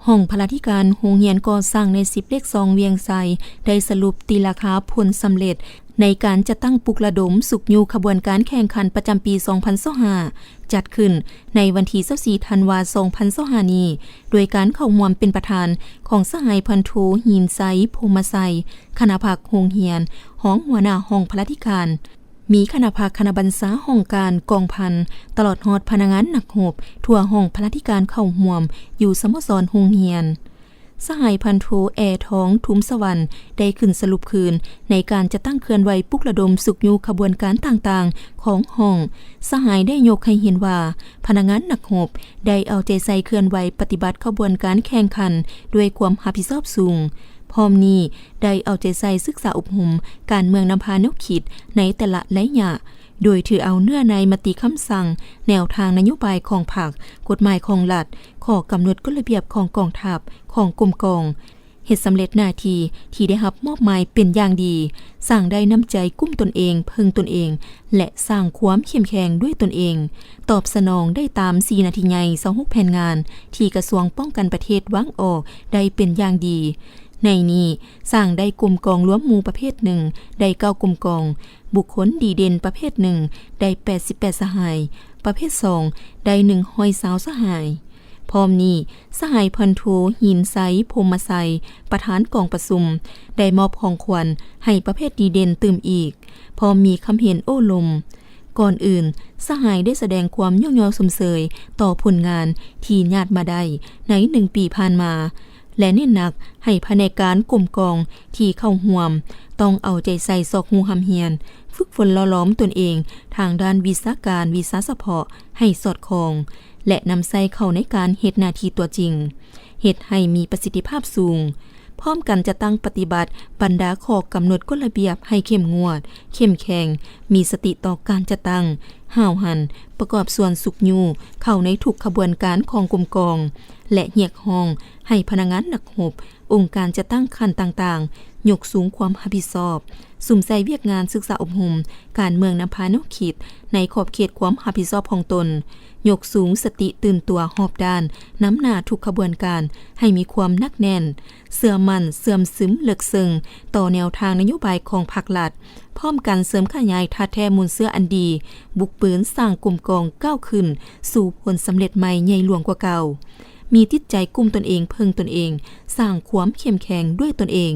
ຫ້ອງພະລາທິການໂຮງຮຽນກໍ່ສ້າງໃນສິບເລກສອງວຽງໄຊ ໄດ້ສະຫຼຸບຕີລາຄາຜົນສຳເລັດໃນການຈັດຕັ້ງປຸກລະດົມຊຸກຍູ້ຂະບວນການແຂ່ງຂັນປະຈຳປີສອງພັນຊາວຫ້າ ຈັດຂຶ້ນໃນວັນທີຊາວສີ່ທັນວາສອງພັນຊາວຫ້ານີ້ ໂດຍການເຂົ້າຮ່ວມເປັນປະທານຂອງສະຫາຍພັນໂທ ຫີນໄຊ ພົມມະໄຊ ຄະນະພັກໂຮງຮຽນ, ຮອງຫົວໜ້າຫ້ອງພະລາທິການ, ມີຄະນະພັກຄະນະບັນຊາຫ້ອງການກອງພັນ ຕະຫຼອດຮອດພະນັກງານນັກຮົບທົ່ວຫ້ອງພະລາທິການເຂົ້າຮ່ວມຢູ່ສະໂມສອນໂຮງຮຽນ. ສະຫາຍພັນໂທ ແອທອງ ທຸມສະຫວັນ ໄດ້ຂຶ້ນສະຫຼຸບຄືນໃນການຈັດຕັ້ງເຄື່ອນໄຫວປຸກລະດົມຊຸກຍູ້ຂະບວນການຕ່າງໆຂອງຫ້ອງ. ສະຫາຍໄດ້ຍົກໃຫ້ເຫັນວ່າ ພະນັກງານນັກຮົບໄດ້ເອົາໃຈໃສ່ເຄື່ອນໄຫວປະຕິບັດຂະບວນການແຂ່ງຂັນດ້ວຍຄວາມຮັບຜິດຊອບສູງ. ພ້ອມນີ້ໄດ້ເອົາໃຈໃສ່ສຶກສາອົບຮົມການເມືອງນຳພາແນວຄິດໃນແຕ່ລະໄລຍະ ໂດຍຖືເອົາເນື້ອໃນມະຕິຄຳສັ່ງ, ແນວທາງນະໂຍບາຍຂອງພັກ, ກົດໝາຍຂອງລັດ, ຂໍ້ກຳນົດກົດລະບຽບຂອງກອງທັບ, ຂອງກົມກອງ, ເຮັດສຳເລັດໜ້າທີ່ທີ່ໄດ້ຮັບມອບໝາຍເປັນຢ່າງດີ, ສ້າງໄດ້ນ້ຳໃຈກຸ້ມຕົນເອງ, ເພິ່ງຕົນເອງ ແລະ ສ້າງຄວາມເຂັ້ມແຂງດ້ວຍຕົນເອງ, ຕອບສະໜອງໄດ້ຕາມສີ່ໜ້າທີ່ໃຫຍ່ ຊາວຫົກແຜນງານ ທີ່ກະຊວງປ້ອງກັນປະເທດວາງອອກໄດ້ເປັນຢ່າງດີ. ໃນນີ້ສ້າງໄດ້ກົມກອງລວມໝູ່ປະເພດໜຶ່ງ ໄດ້ເກົ້າກົມກອງ, ບຸກຄົນດີເດັ່ນປະເພດໜຶ່ງ ໄດ້ແປດສິບແປດສະຫາຍ, ປະເພດສອງ ໄດ້ໜຶ່ງຮ້ອຍຊາວສະຫາຍ. ພ້ອມນີ້ ສະຫາຍພັນໂທ ຫີນໄຊ ພົມມະໄຊ ປະທານກອງປະຊຸມ ໄດ້ມອບຂອງຂວັນໃຫ້ປະເພດດີເດັ່ນຕື່ມອີກ, ພ້ອມມີຄຳເຫັນໂອ້ລົມ. ກ່ອນອື່ນ ສະຫາຍໄດ້ສະແດງຄວາມຍ້ອງຍໍຊົມເຊີຍຕໍ່ຜົນງານທີ່ຍາດມາໄດ້ໃນໜຶ່ງປີຜ່ານມາ ແລະ ເນັ້ນໜັກໃຫ້ພະແນກການກົມກອງທີ່ເຂົ້າຮ່ວມ ຕ້ອງເອົາໃຈໃສ່ຊອກຮູ້ຮ່ຳຮຽນ, ຝຶກຝົນຫຼໍ່ຫຼອມຕົນເອງທາງດ້ານວິຊາການ, ວິຊາສະເພາະໃຫ້ສອດຄ່ອງ ແລະ ນຳໃຊ້ເຂົ້າໃນການເຮັດໜ້າທີ່ຕົວຈິງ, ເຮັດໃຫ້ມີປະສິດທິພາບສູງ. ພ້ອມກັນຈັດຕັ້ງປະຕິບັດບັນດາຂໍ້ກຳນົດກົດລະບຽບໃຫ້ເຂັ້ມງວດ, ເຂັ້ມແຂງ, ມີສະຕິຕໍ່ການຈັດຕັ້ງ, ຫ້າວຫັນ, ປະກອບສ່ວນຊຸກຍູ້ເຂົ້າໃນທຸກຂະບວນການຂອງກົມກອງ ແລະ ຮຽກຮ້ອງໃຫ້ພະນັກງານນັກຮົບ, ອົງການຈັດຕັ້ງຂັ້ນຕ່າງໆ ຍົກສູງຄວາມຮັບຜິດຊອບ, ສຸມໃສ່ວຽກງານສຶກສາອົບຮົມການເມືອງນຳພາແນວຄິດໃນຂອບເຂດຄວາມຮັບຜິດຊອບຂອງຕົນ, ຍົກສູງສະຕິຕື່ນຕົວຮອບດ້ານ, ນຳໜ້າທຸກຂະບວນການໃຫ້ມີຄວາມໜັກແໜ້ນ, ເຊື່ອໝັ້ນ, ເຊື່ອມຊຶມເລິກເຊິ່ງຕໍ່ແນວທາງນະໂຍບາຍຂອງພັກລັດ, ພ້ອມກັນເສີມຂະຫຍາຍທາດແທ້ມູນເຊື້ອອັນດີ, ບຸກບືນສ້າງກົມກອງກ້າວຂຶ້ນສູ່ຜົນສຳເລັດໃໝ່ໃຫຍ່ຫຼວງກວ່າເກົ່າ, ມີຈິດໃຈກຸ້ມຕົນເອງ, ເພິ່ງຕົນເອງ, ສ້າງຄວາມເຂັ້ມແຂງດ້ວຍຕົນເອງ.